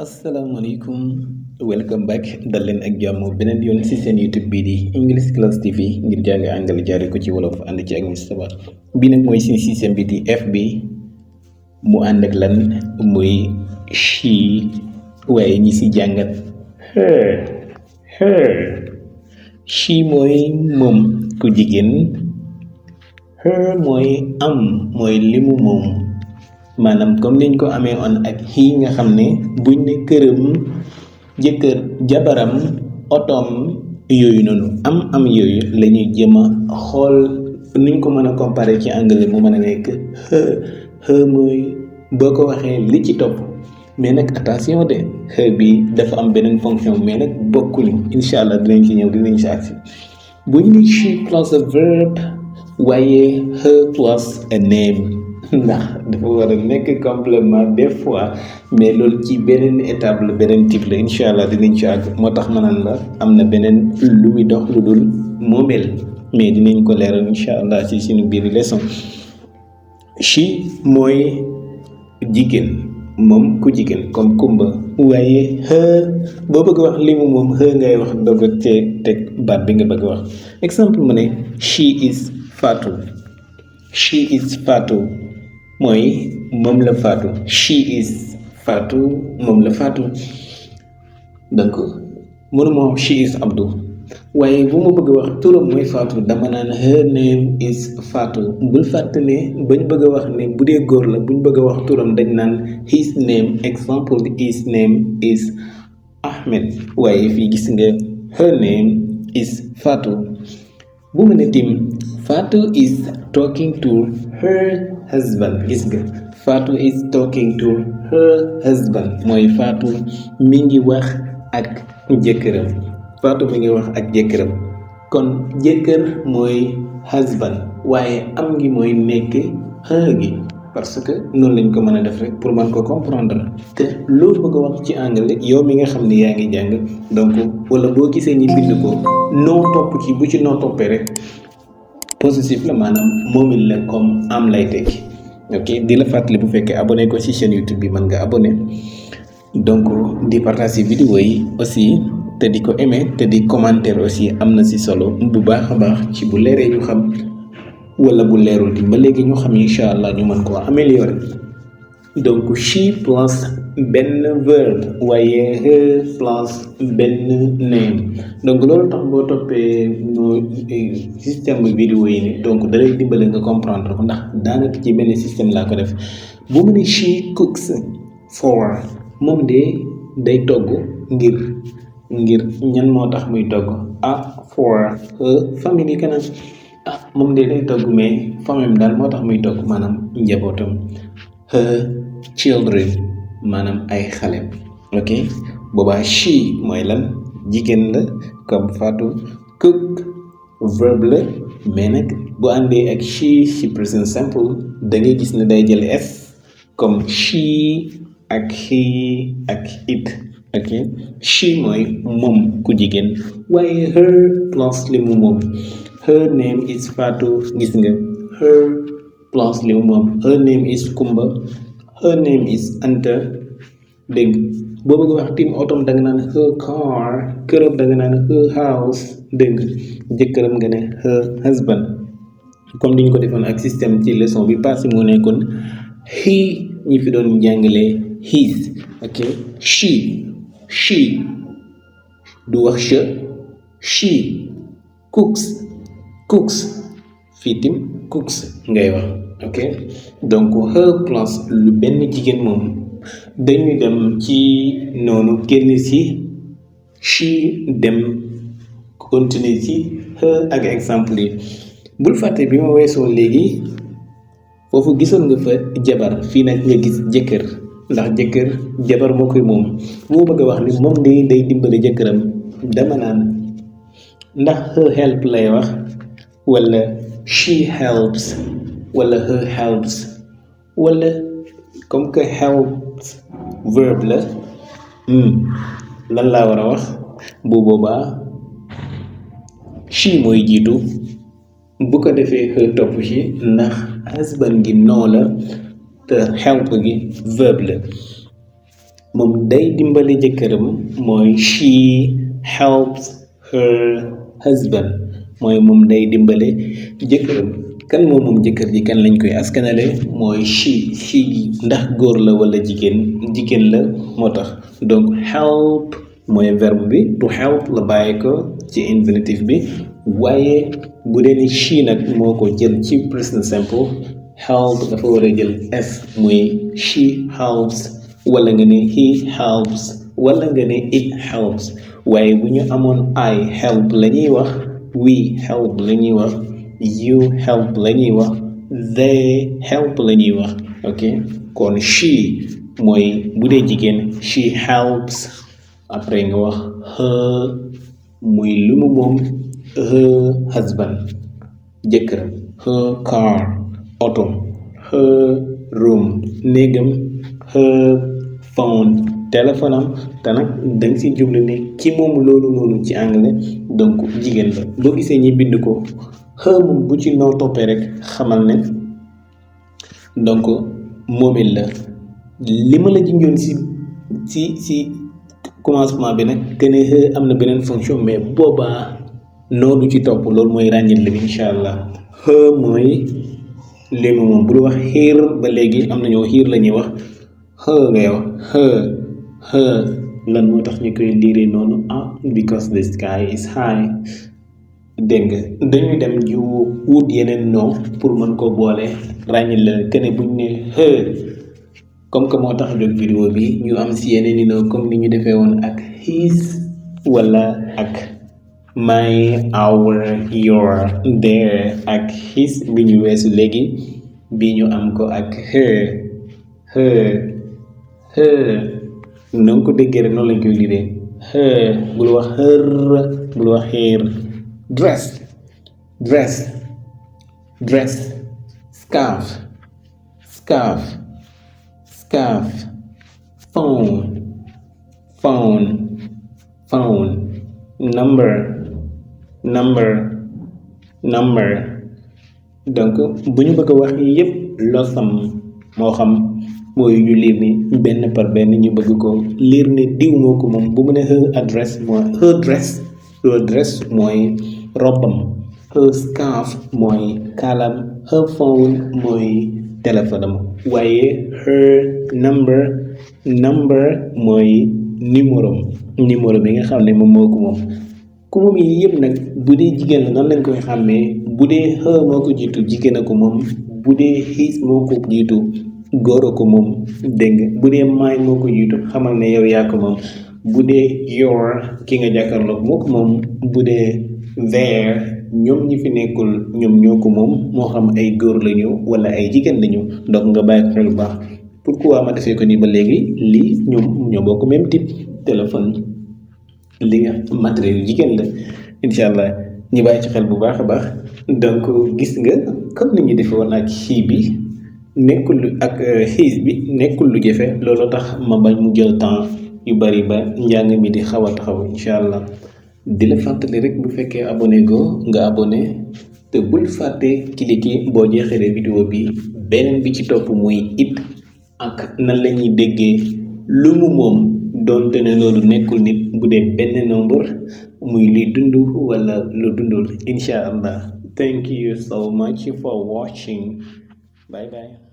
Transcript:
asalaamaaleykum welcome back dal leen ak jàmm beneen yoon ci seen YouTube bii di English Class TV ngir jàng anglais jaare ko ci wolof ànd ci ak Moustapha bi nag mooy suñu système bi di FB mu ànd ak lan muy she waaye ñi ci jàngat her she mooy moom ku jigéen her mooy am mooy limu moom maanaam comme niñ ko amee on ak xii nga xam ne buñ ne këram jëkkër jabaram otom yooyu noonu am yooyu la ñuy jëm a xool nuñ ko mën a comparer ci anglais mu mën a nekk her mooy boo ko waxee li ci topp mais nag attention de her bi dafa am beneen fonction mais nag bokkuñu incha allah dinañ ci ñëw dinañ ci agsi buñ ne she plus a verb waaye her plus a name ndax dafa war a nekk complément des fois mais loolu ci beneen étape la beneen type la incha allah dinañ ci àgg moo tax ma naan la am na beneen lu muy dox lu dul moomeel mais dinañ ko leeral incha allah ci suñu biir leçon she mooy jigéen moom ku jigéen comme kumba waaye her boo bëgg wax li mu moom her ngay wax doog a teg baat bi nga bëgg wax exemple mu ne she is Fatou she is Fatou mooy moom la Fatou she is Fatou moom la Fatou donc mënuma wax she is Abdou waaye bu ma bëgg wax turam mooy Fatou dama naan her name is Fatou bul fàtte ne bañ bëgg a wax ne bu dee góor la buñ bëgg a wax turam dañ naan his name exemple his name is Ahmed waaye fii gis nga her name is Fatou bu ma ne tim Fatou is talking to her husband gis nga Fatou is talking to her husband mooy Fatou mi ngi wax ak jëkkëram Fatou mi ngi wax ak jëkkëram kon jëkkër mooy husband waaye am ngi mooy nekk her gi parce que noonu lañ ko mën a def rek pour man ko comprendre te loolu bëgg a wax ci anglais yow mi nga xam ne yaa ngi jàng donc wala boo gisee ñi bind ko noo topp ci bu ci noo toppee rek positif la maanaam moomil la comme am lay tekki ok di la fàttali bu fekkee abonné ko ci chaîne YouTube bi mën nga abonné donc di partager vidéo yi aussi te di ko aimer te di commentaire aussi am na ci solo bu baax a baax ci bu leeree ñu xam wala bu leerul di ba léegi ñu xam incha allah ñu mën koo améliorer donc she plus benn verbe waaye her plus benn name donc loolu tax boo toppee no système vidéo yi ni donc da lay dimbale nga comprendre ko ndax daanaka ci benn système laa ko def bu mu ne she cooks for moom de day togg ngir ñan moo tax muy togg for her family kana moom de day togg mais famille daal moo tax muy togg maanaam njabootam her children maanaam ay xale ok boobaa she mooy lan jigéen la comme Fatou cook verbe la mais nag bu àndee ak she ci present simple da ngay gis ne day jël s comme she ak he ak it ok she mooy moom ku jigéen waaye her plus li mu moom her name is Fatou gis nga her plus li mu moom her name is Kumba her name is Anta dégg boo bëgg wax tim otom da nga naan her car këram da nga naan her house dégg jëkkëram nga ne her husband comme ni ñu ko defoon ak système ci leçon bi passé mu nekkoon he ñi fi doon jàngalee his ok she du wax she cooks fii tim cooks ngay wax ok donc her plus lu benn jigéen moom dañuy dem ci noonu génn ci she dem continuer ci her ak exemple yi bul fàtte bi ma weesoo léegi foofu gisoon nga fa jabar fii nag nga gis jëkkër ndax jëkkër jabar moo koy moom moo bëgg a wax ni moom day dimbale jëkkëram dama naan ndax her help lay wax wala she helps wala her helps wala comme que helps verbe la lan laa war a wax bu boobaa she mooy jiitu bu ko defee her topp ci ndax husband gi noo la te help gi verbe la moom day dimbali jëkkëram mooy she helps her husband mooy moom day dimbale jëkkëram kan moom jëkkër ji kan lañ koy askanale mooy she gi ndax góor la wala jigéen la moo tax donc help mooy verbe bi to help la bàyyi ko ci infinitif bi waaye bu dee ni she nag moo ko jël ci present simple help dafa war a jël s muy she helps wala nga ne he helps wala nga ne it helps waaye bu ñu amoon I help la ñuy wax we help la ñuy wax you help la ñuy wax they help la ñuy wax ok kon she mooy bu dee jigéen she helps après nga wax her muy lu mu moom her husband jëkkëram her car oto her room néegam her phone téléphone am te nag danga si jublu ne ki moom loolu noonu ci anglais donc jigéen la boo gisee ñi bind ko her moom bu ci noo toppee rek xamal ne donc moomit la li ma la junjoon si commencement bi nag que ne her am na beneen fonction mais boobaa noo du ci topp loolu mooy ràññit la bi incha allah her mooy léegi moom bu wax here ba léegi am na ñoo here la ñuy wax her ngay wax her lan moo tax ñu koy liiree noonu because the sky is high dégg nga dañuy dem ju wut yeneen noo pour mën koo boole ràññit la que ne buñ ne her comme que moo tax jóg vidéo bi ñu am si yeneen i noo comme ni ñu defee woon ak his wala ak my our your their ak his bi ñu weesu léegi bi ñu am ko ak her na nga ko déggee rek noonu lañ koy liiree her bul wax her bul wax her dress scarf phone number donc bu ñu bëgg a wax yépp loo xam moo xam mooy ñu liir ni benn par benn ñu bëgg ko liir ni diw moo ko moom bu mu ne her dress mooy robbam her scarf mooy kaalam her phone mooy téléphone am waaye her number mooy numéro bi nga xam ne moom moo ko moom ku moom yi yëpp nag bu dee jigéen la nan lañ koy xàmmee bu dee her moo ko jiitu jigéen a ko moom bu dee his moo ko jiitu góor a ko moom dégg nga bu dee my moo ko jiitu xamal ne yow yaa ko moom bu dee your ki nga jàkkaarloog moo ko moom bu dee their ñoom ñi fi nekkul ñoom ñoo ko moom moo xam ay góor lañu wala ay jigéen lañu donc nga bàyyi ko xel bu baax pourquoi ma defee ko nii ba léegi lii ñoo bokk même type téléphone li nga matériel yu jigéen la incha allah ñu bàyyi ci xel bu baax a baax donc gis nga comme ni ñu defee woon ak xii bi nekkul ak xiis bi nekkul lu jafe loolu tax ma bañ mu jël temps yu bari ba njàng mi di xaw a taxaw incha allah di la fàttali rek bu fekkee abonné go nga abonné te bul fàtte cliquer boo jeexalee vidéo bi beneen bi ci topp muy it ak nan la ñuy déggee lu mu moom doonte ne loolu nekkul nit bu dee benn nombre muy luy dund wala lu dundul incha allah thank you so much for watching bye bye